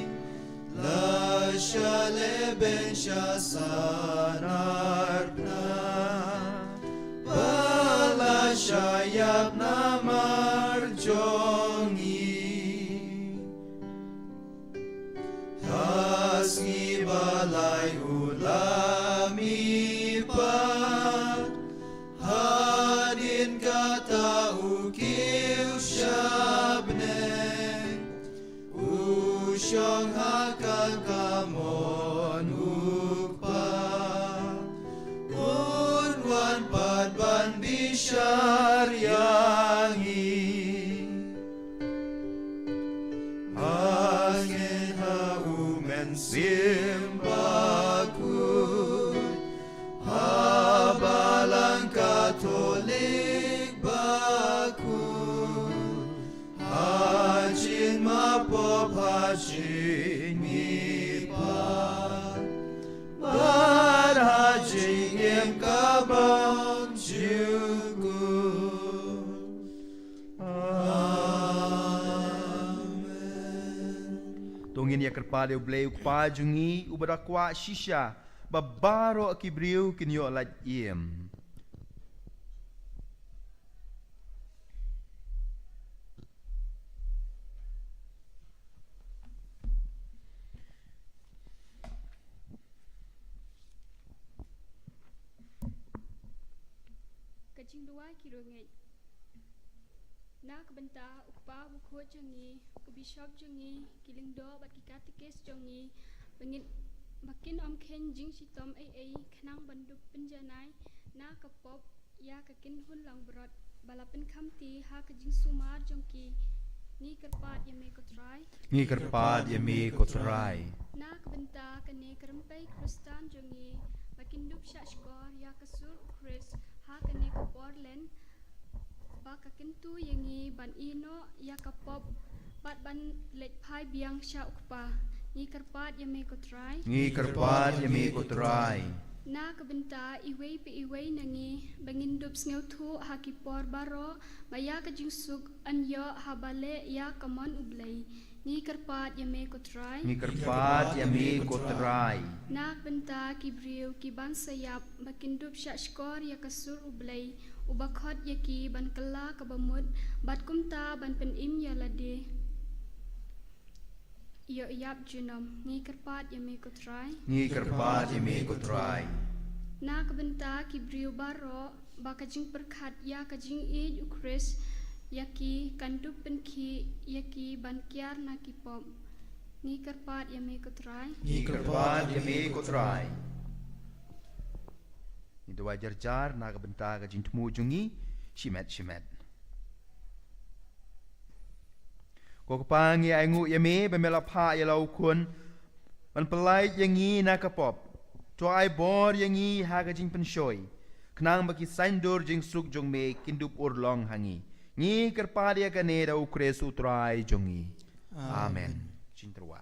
la shah lehbeiñ sha sanar pnah, bad la shah ïap namar jong ngi. shong ha ka kamon u Kpa. Un wan pat ban bishar ïa ngi. Hangne ha u Mynsiem Bakhuid, ha Balang Katholik Bakhuid, ha jingmapop ha jingmihpat, bad ha jingim kabym jukut. Amen. To ngin ïa kyrpad ïa U Blei U Kpa jong ngi, uba da kwah shisha ba baroh ki briew kin ïoh lait im. Ka jingduwai ki riewngeit. Na ka bynta u kpa bakhuid jong ngi, u bishop jong ngi, ki lyngdoh bad ki katekis jong ngi, ba ngin, ba kin ym kheiñ jingshitom ei ei khnang ban dup pynjanai na ka pop ïa ka kynhun langbrot ba la pynkhamti ha ka jingsumar jong ki. Ngi kyrpad ïa me ko Trai. Ngi kyrpad ïa me ko Trai. Na ka bynta kane ka rympei Khristan jong ngi, ba kin dup shah shkor ïa ka sur u Khrist ha kane ka por Lent, ba ka kyntu ïa ngi ban ïeh noh ïa ka pop bad ban leit phai biang sha u Kpa. Ngi kyrpad ïa me ko Trai. Ngi kyrpad ïa me ko Trai. Na ka bynta iwei pa iwei na ngi, ba ngin dup sngewthuh ha ki por baroh ba ïa ka jingsuk yn ïoh haba leh ïa ka mon U Blei. Ngi kyrpad ïa me ko Trai. Ngi kyrpad ïa me ko Trai. Na ka bynta ki briew kiban sa ïap, ba kin dup shah shkor ïa ka sur U Blei, uba khot ïa ki ban kylla kaba mut, bad kumta ban pynim ïa lade ïoh ïap junom. Ngi kyrpad ïa me ko Trai. Ngi kyrpad ïa me ko Trai. Na ka bynta ki briew baroh, ba ka jingpyrkhat ïa ka jingïeit u Khrist ïa ki kan dup pynkhih ïa ki ban kiar na ki pop. Ngi kyrpad ïa me ko Trai. Ngi kyrpad ïa me ko Trai. Ngi duwai jar jar na ka bynta ka jingthmu jong ngi, shimet shimet. Ko Kpa, ngi ainguh ïa me ba me la phah ïa la u Khun ban pyllait ïa ngi na ka pop. To ai bor ïa ngi ha ka jingpynshoi, khnang ba ki saiñdur jingsuk jong me kin dup urlong ha ngi. Ngi kyrpad ïa kane da u Khrist u Trai jong ngi. Amen. Amen. Jingtyrwa.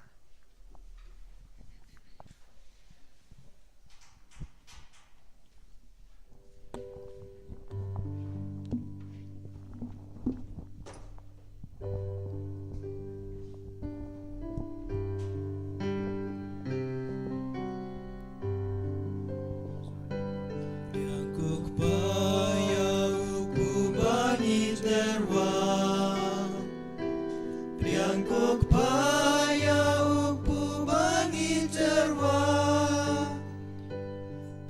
Pdiang ko Kpa ïa u kpu ba ngi tyrwa. Pdiang ko Kpa ïa u kpu ba ngi tyrwa.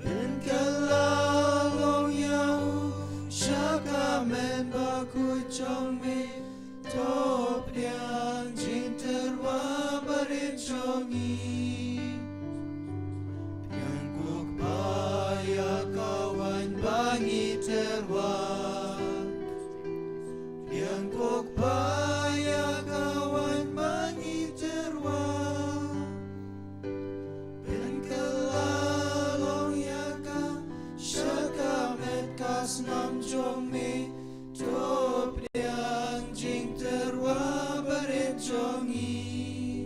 Pynkylla long ïa u sha ka met bakhuid jong me. To pdiang jingtyrwa barit jong ngi. Pdiang ko Kpa ïa ka waiñ ba ngi tyrwa. Pdiang ko Kpa ïa ka waiñ ba ngi tyrwa. Pynkylla long ïa ka sha ka met ka snam jong me. To pdiang jingtyrwa barit jong ngi.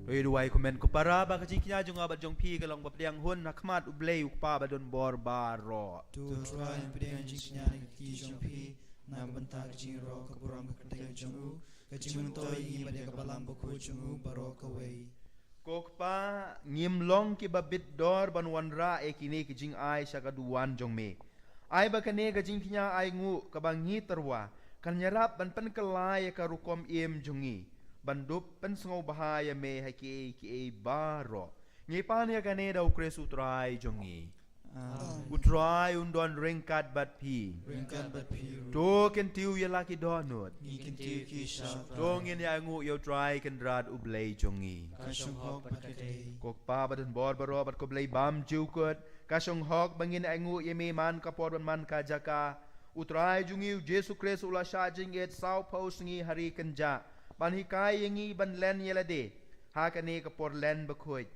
To ïa duwai kumne ko para, ba ka jingkñia jong nga bad jong phi ka long ba pdiang hun ha khmat U Blei u Kpa ba don bor baroh. To Trai, pdiang jingkñia na ka kti jong phi na ka bynta ka jingïaroh ka burom ka kyrteng jong u, ka jingmyntoi ïa ngi bad ïa ka Balang Bakhuid jong u baroh kawei. Ko Kpa, ngim long kiba bit dor ban wanrah ïa kine ki jingai sha ka duwan jong me. Ai ba kane ka jingkñia ainguh kaba ngi tyrwa kan ïarap ban pynkylla ïa ka rukom im jong ngi, ban dup pynsngewbha ïa me ha kiei kiei baroh. Ngi pan ïa kane da u Khrist u Trai jong ngi. Amen. U Trai un don ryngkat bad phi. Ryngkat bad phi ruh. To kyntiew ïa la ki dohnud. Ngi kyntiew ki sha u Trai. To ngin ïa nguh ïa u Trai Kynrad U Blei jong ngi. Ka shong hok bad ka dei. Ko Kpa badonbor baroh bad ko Blei bymjukut, ka shong hok ba ngin ïa nguh ïa me man ka por bad man ka jaka. U Trai jong ngi U Jisu Khrist u la shah jingit sawphew sngi ha ri kynjah ban hikai ïa ngi ban len ïa lade ha kane ka por len bakhuid.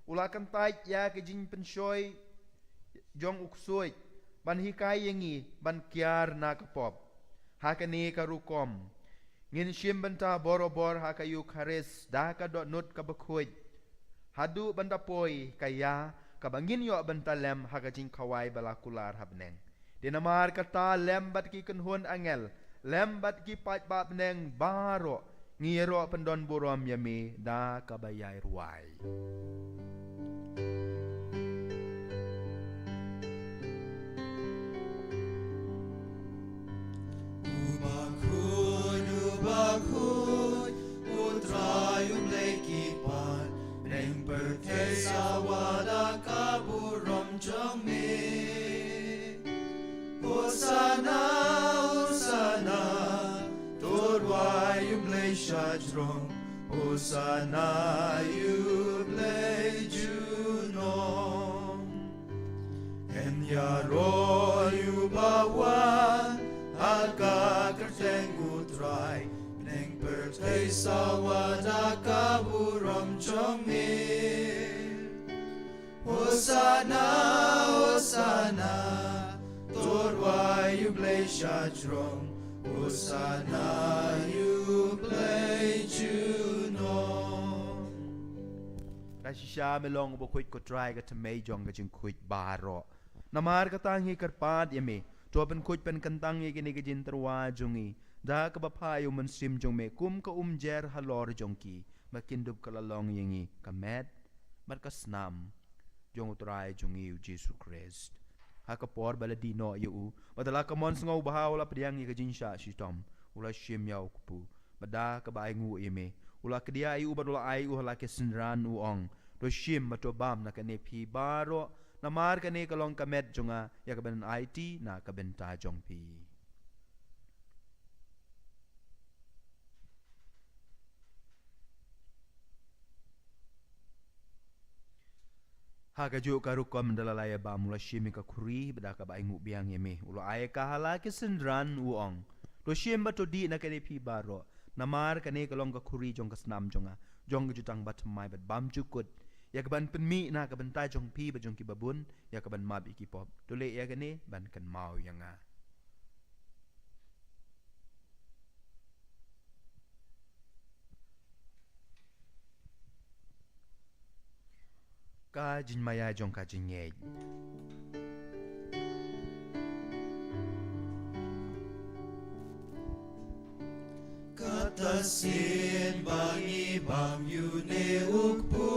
U la kyntait ïa ka jingpynshoi jong u ksuid ban hikai ïa ngi ban kiar na ka pop. Ha kane ka rukom ngin shim bynta borabor ha ka Eukharist da ka dohnud ka bakhuid, haduh ban da poi ka ïa kaba ngin ïoh bynta lem ha ka jingkhawai ba la kular ha bneng. Te namar kata lem bad ki kynhun angel, lem bad ki paidbah bneng baroh, ngi ïaroh pyndon burom ïa me da kaba ïai rwai. U bakhuid, u bakhuid, u Trai U Blei ki paid, bneng pyrthei sawa da ka burom jong me. Hosana, Hosana, to rwai ïa U Blei shajrong, Hosana ïa U Blei junom. Yn ïaroh ïa uba wan ha ka kyrteng U Trai, bneng pyrthei sawa da ka burom jong me. Hosana, Hosana, to rwai ïa U Blei shajrong, Hosana ïa U Blei junom. Rashisha me long u bakhuid ko Trai, ka thymmei jong ka jingkhuid baroh. Namar kata ngi kyrpad ïa me, to pynkhuid pynkyntang ïa kine ki jingtyrwa jong ngi da kaba phah ïa U Mynsiem jong me kum ka umjer halor jong ki, ba kin dup ka la long ïa ngi ka met bad ka snam jong U Trai jong ngi U Jisu Khrist. Ha ka por ba la dih noh ïa u, bad da la ka mon sngewbha u la pdiang ïa ka jingshah shitom, u la shim ïa u kpu, bad da kaba ainguh ïa me u la kdiah ïa u bad u la ai ïa u ha la ki synran, u ong: To shim bad to bam na kane phi baroh, namar kane ka long ka met jong nga, ïa kaban aiti na ka bynta jong phi. Ha kajuh ka rukom da la ïa bam, u la shim ïa ka khuri, bad da kaba ainguh biang ïa me u la ai ïa ka ha la ki synran, u ong: To shim bad to dih na kane phi baroh, namar kane ka long ka khuri jong ka snam jong nga, jong ka jutang bathymmai bad bymjukut, ïa kaban pynmih na ka bynta jong phi bad jong kiba bun, ïa kaban map ïa ki pop. To leh ïa kane ban kynmaw ïa nga. Ka jingmaïa jong ka jingngeit. Kata sien ba ngi bam ïa une u kpu,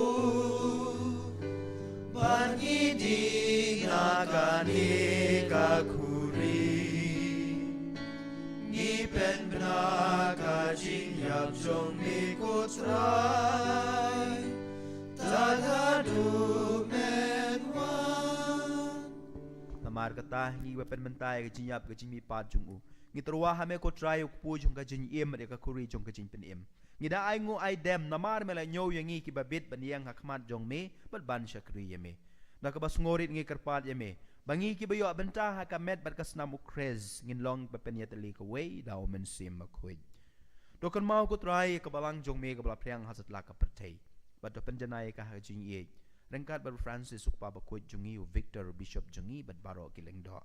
ba ngi dih na kane ka khuri, ngi pynbna ka jingïap jong me ko Trai, tad haduh men wan. Namar kata ngi wa pynmynta ïa ka jingïap ka jingmihpat jong u. Ngi tyrwa ha me ko Trai, u kpu jong ka jingim, bad ïa ka khuri jong ka jingpynim. Ngi da ainguh aidem namar me la ñiew ïa ngi kiba bit ban ïeng ha khmat jong me bad ban shakri ïa me. Da kaba sngewrit ngi kyrpad ïa me ba ngi kiba ïoh bynta ha ka met bad ka snam U Khrist ngin long ba pynïatylli kawei da U Mynsiem Bakhuid. To kynmaw ko Trai ïa ka balang jong me kaba la phriang ha satlak ka pyrthei, bad to pynjanai ïa ka ha ka jingïeit ryngkat bad u Francis u kpa bakhuid jong ngi, u Victor u bishop jong ngi, bad baroh ki lyngdoh.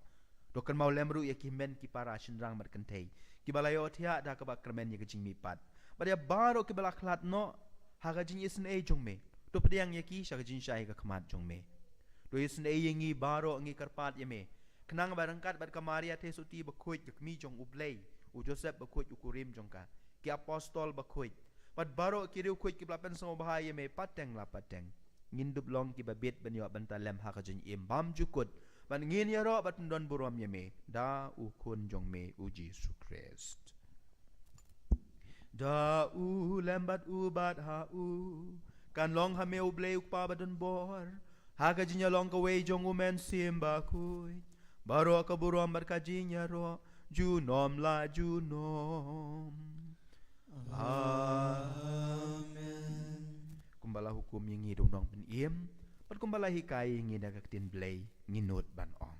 To kynmaw lem ruh ïa ki hynmen ki para shynrang bad kynthei kiba la ïohthiah da kaba kyrmen ïa ka jingmihpat, bad ïa baroh kiba la khlad noh ha ka jingisynei jong me. To pdiang ïa ki sha ka jingshai ha khmat jong me. To isynei ïa ngi baroh, ngi kyrpad ïa me, khnang ba ryngkat bad ka Maria Theisotti bakhuid, ka kmie jong U Blei, u Joseph bakhuid u kurim jong ka, ki apostol bakhuid, bad baroh ki riewkhuid kiba la pynsngewbha ïa me pateng la pateng, ngin dup long kiba bit ban ïoh bynta lem ha ka jingim bymjukut, bad ngin ïaroh bad pyndon burom ïa me da u Khun jong me u Jisu Khrist. Da u lem bad u bad ha u kan long ha me U Blei u Kpa badonbor, Ha ka jingïalong kawei jong U Mynsiem Bakhuid, baroh ka burom bad ka jingïaroh junom la junom. Amen. Kumba la hukum ïa ngi da U Nongpynim, bad kumba la hikai ïa ngi da ka ktien Blei, ngin nud ban ong: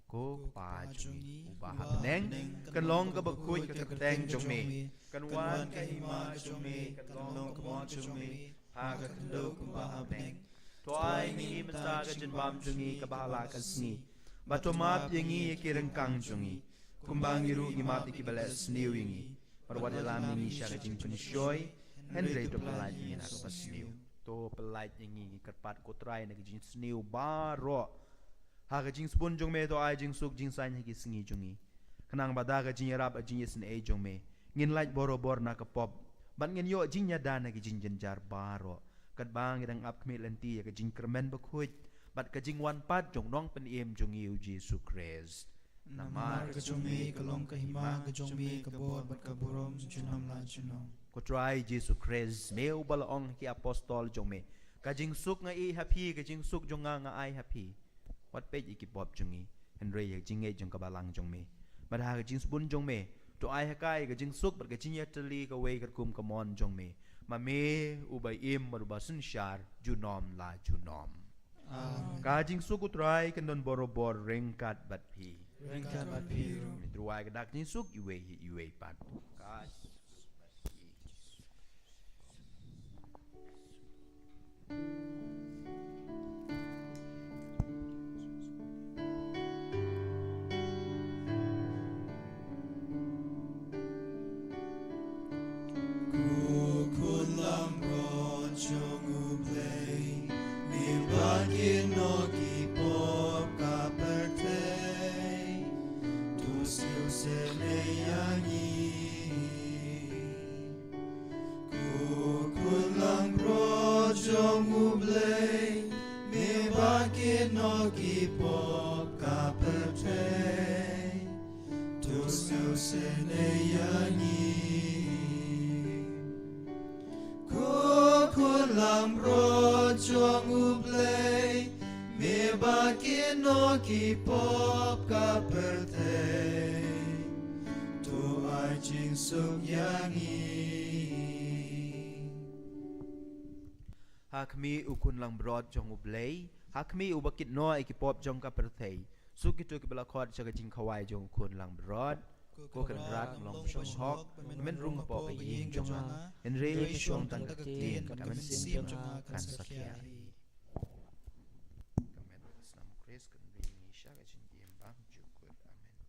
Ko Kpa jong ngi uba ha bneng, kan long kaba khuid ka kyrteng jong me, kan wan ka hima jong me, kan long ka mon jong me ha ka khyndew kumba ha bneng. To ai ngi mynta ka jingbam jong ngi kaba ha la ka sngi, bad to map ïa ngi ïa ki ryngkang jong ngi, kumba ngi ruh ngi map ïa kiba leh sniew ïa ngi. Bad wat ïalam ïa ngi sha ka jingpynshoi, hynrei to pyllait ïa ngi na kaba sniew. To pyllait ïa ngi, ngi kyrpad ko Trai, na ka jingsniew baroh. Ha ka jingsbun jong me to ai jingsuk jingsaiñ ha ki sngi jong ngi, khnang ba da ka jingïarap, ka jingïasynei jong me, ngin lait borabor na ka pop, bad ngin ïoh jingïada na ki jingjynjar baroh, katba ngi dang ap khmih lynti ïa ka jingkyrmen bakhuid bad ka jingwan pat jong U Nongpynim jong ngi U Jisu Khrist. Namar ka jong me ka long ka hima, ka jong me ka bor bad ka burom junom la junom. Ko Trai Jisu Khrist, me uba la ong ha ki apostol jong me: Ka jingsuk nga ïeh ha phi, ka jingsuk jong nga nga ai ha phi. Wat peit ïa ki pop jong ngi, hynrei ïa ka jingngeit jong ka balang jong me. Bad ha ka jingsbun jong me to ai ha ka ïa ka jingsuk bad ka jingïatylli kawei katkum ka mon jong me, ma me uba im bad uba synshar junom la junom. Amen. Ka jingsuk U Trai kan don borabor ryngkat bad phi. Ryngkat bad phi ruh. Ngin ruh ai ka dak jingsuk iwei ïa iwei pat. Ka Ko khun langbrot jong U Blei, me ba kit noh ki pop ka pyrthei, to sngewsynei ïa ngi. Ko khun langbrot jong U Blei, me ba kit noh ki pop ka pyrthei, to sngewsynei ïa ngi. Ko khun langbrot jong U Blei, me ba kit noh ki pop ka pyrthei, to ai jingsuk ïa ngi. Ha khmih, U Khun Langbrot jong U Blei, ha khmih, uba kit noh ïa ki pop jong ka pyrthei. Suk kito kiba la khot sha ka jingkhawai jong U Khun Langbrot. Ko Kynrad, long shong hok, men rung hapoh ka ïing jong nga, hynrei shong tang ka ktien, ka mynsiem jong nga kan satia. Ka met ka snam U Khrist kan ri ngi sha ka jingim bymjukut. Amen.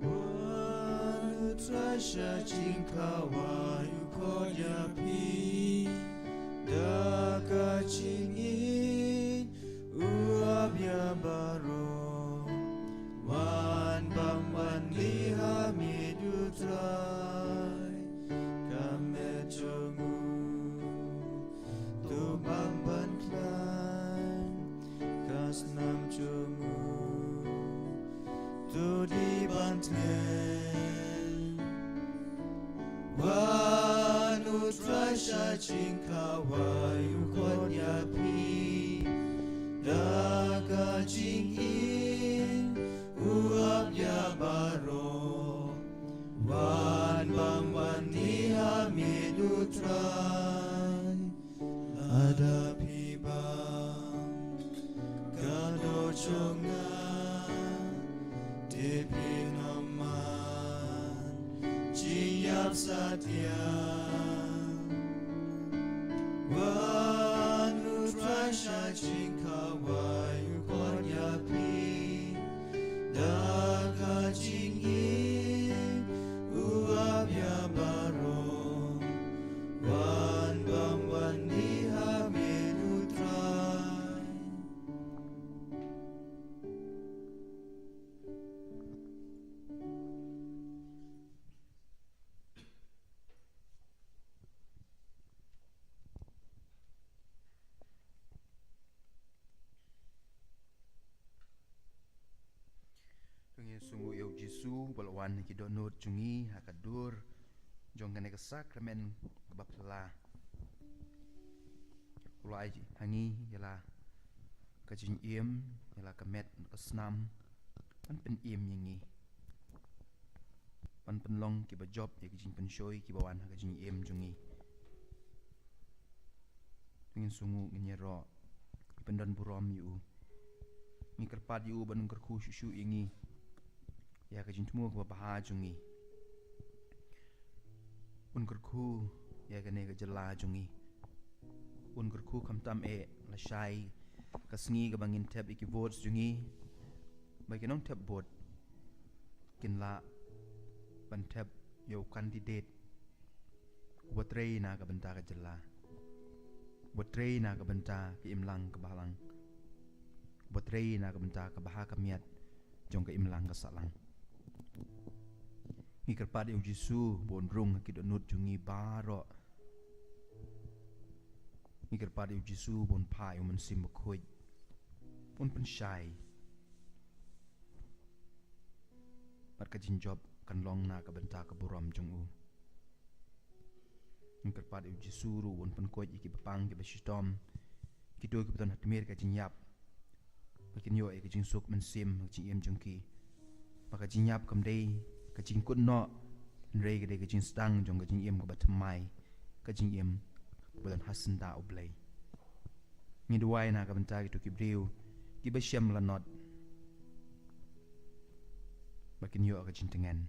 Wan U Trai sha jingkhawai, u khot ïa phi da ka jingïeit, u ap ïa baroh. Wan bam wan leh ha miet U Trai, ka met jong u to bam ban khlaiñ, ka snam jong u to dih ban tngen. Wan U Trai sha jingkhawai, u khot ïa phi da ka jingïeit, u ap ïa baroh. Wan bam wan leh ha miet U Trai, lada phi bam ka doh jong nga, te phin ym man jingïap satia. Wan U Trai sha jingkhawai, u khot ïa phi Sngewnguh ïa u Jisu ba la wan ha ki dohnud jong ngi ha ka dur jong kane ka sakramen kaba phylla. U la ai ha ngi ïa la ka jingim, ïa la ka met ka snam ban pynim ïa ngi, ban pynlong kiba jop ïa ka jingpynshoi kiba wan ha ka jingim jong ngi. Ngin sngewnguh, ngin ïaroh, ngin pyndon burom ïa u. Ngi kyrpad ïa u ban un kyrkhu shuh shuh ïa ngi ïa ka jingthmu kaba bha jong ngi. Un kyrkhu ïa kane ka jylla jong ngi. Un kyrkhu khamtam eh lashai ka sngi kaba ngin thep ïa ki votes jong ngi, ba ki nongthep vote kin lah ban thep ïa u candidate uba trei na ka bynta ka jylla, uba trei na ka bynta ka imlang ka bhalang, uba trei na ka bynta ka bha ka miat jong ka imlang ka sahlang. Ngi kyrpad ïa u Jisu ba un rung ha ki dohnud jong ngi baroh. Ngi kyrpad ïa u Jisu ba un phah ïa u Mynsiem Bakhuid, un pynshai, bad ka jingjop kan long na ka bynta ka burom jong u. Ngi kyrpad ïa u Jisu ruh ba un pynkoit ïa kiba pang, kiba shitom, kito kiba don ha tmier ka jingïap, ba kin ïoh ïa ka jingsuk mynsiem ha ka jingim jong ki, ba ka jingïap kam dei ka jingkut noh, hynrei ka dei ka jingsdang jong ka jingim kaba thymmai, ka jingim kaba don ha syndah U Blei. Ngi duwai na ka bynta kito ki briew kiba shem lanot, ba kin ïoh ka jingtngen.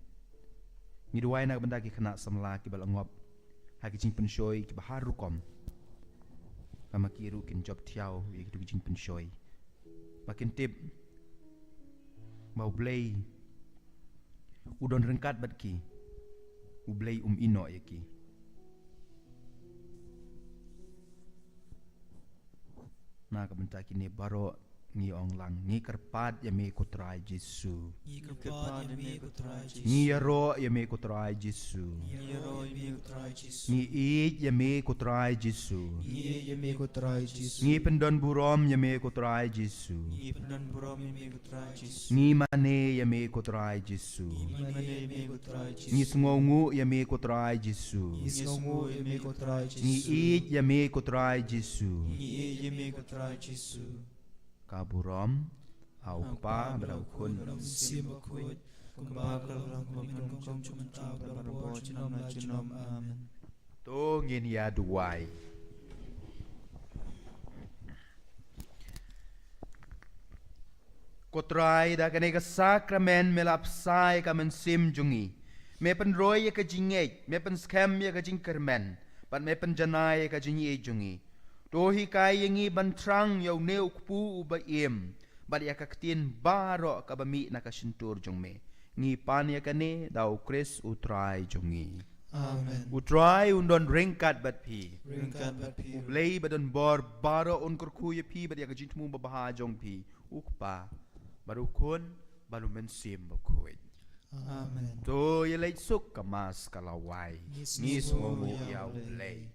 Ngi duwai na ka bynta ki khynnah samla kiba la ngop ha ki jingpynshoi kiba har rukom, ba ma ki ruh kin jop thiaw ïa kito ki jingpynshoi, ba kin tip ba U Blei u don ryngkat bad ki, U Blei um ïehnoh ïa ki. Na ka bynta kine baroh ngi ong lang, ngi kyrpad ïa me ko Trai Jisu. Ngi kyrpad ïa me ko Trai Jisu. Ngi ïaroh ïa me ko Trai Jisu. Ngi ïaroh ïa me ko Trai Jisu. Ngi ïeit ïa me ko Trai Jisu. Ngi ïeit ïa me ko Trai Jisu. Ngi pyndon burom ïa me ko Trai Jisu. Ngi pyndon burom ïa me ko Trai Jisu. Ngi mane ïa me ko Trai Jisu. Ngi mane ïa me ko Trai Jisu. Ngi sngewnguh ïa me ko Trai Jisu. Ngi sngewnguh ïa me ko Trai Jisu. Ngi ïeit ïa me ko Trai Jisu. Ngi ïeit ïa me ko Trai Jisu. Ka burom ha U Kpa bad ha U Khun bad ha U Mynsiem Bakhuid, kumba ka la long, kumba ka long, kumba ka long, kumba ka long, kumba ka long, kumba ka long, kumba ka long, kumba ka long, kumba ka long, kumba ka long. Amen. To ngin ïa duwai. Ko Trai, da kane ka sakramen me la bsa ïa ka mynsiem jong ngi. Me pynroi ïa ka jingngeit, me pynskhem ïa ka jingkyrmen, bad me pynjanai ïa ka jingïeit jong ngi. To hikai ïa ngi ban thrang ïa une u kpu uba im, bad ïa ka ktien baroh kaba mih na ka shyntur jong me. Ngi pan ïa kane da U Khrist U Trai jong ngi. Amen. U Trai un don ryngkat bad phi. Ryngkat bad phi. U Blei ba don bor baroh un kyrkhu ïa phi bad ïa ka jingthmu babha jong phi. U Kpa, bad U Khun, bad U Mynsiem Bakhuid. Amen. To ïa leit suk, ka Mass ka la wai. Ngi sngewnguh ïa U Blei.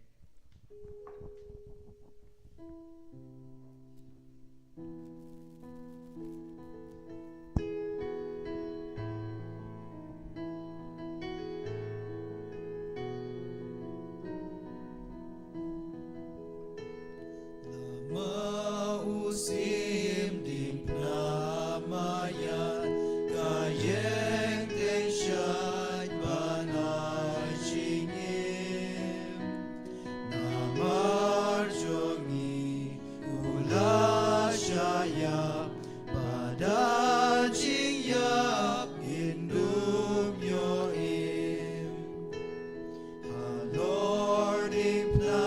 Lama u sim diengphna maïan, ka ïeng teng shait ban ai jingim. Namar jong ngi u la shah ïap, bad da jingïap ngin ym ïoh im. Halor diengphna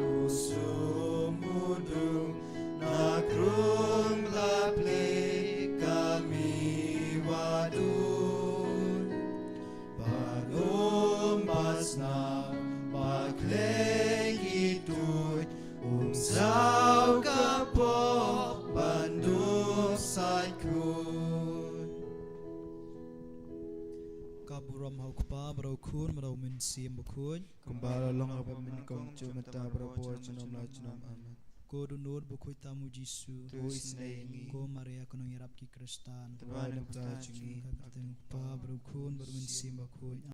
u sum u dung, na krung la plie ka miwa dud. Bad um bad snam ba khlei ki tuid, um saw ka pop ban duh sait khuid. Ka burom ha U Kpa, bad ha U Khun, bad ha U Mynsiem Bakhuid. Kumba la long ha ba nyngkong, shu mynta, baroh por, junom la junom. Amen. Ko Dohnud bakhuid tam u Jisu. To isynei ïa ngi. Ko Maria ka nongïarap ki Khristan. To duwai na ka bynta jong ngi. Ka kyrteng u Kpa bad u Khun bad u Mynsiem Bakhuid.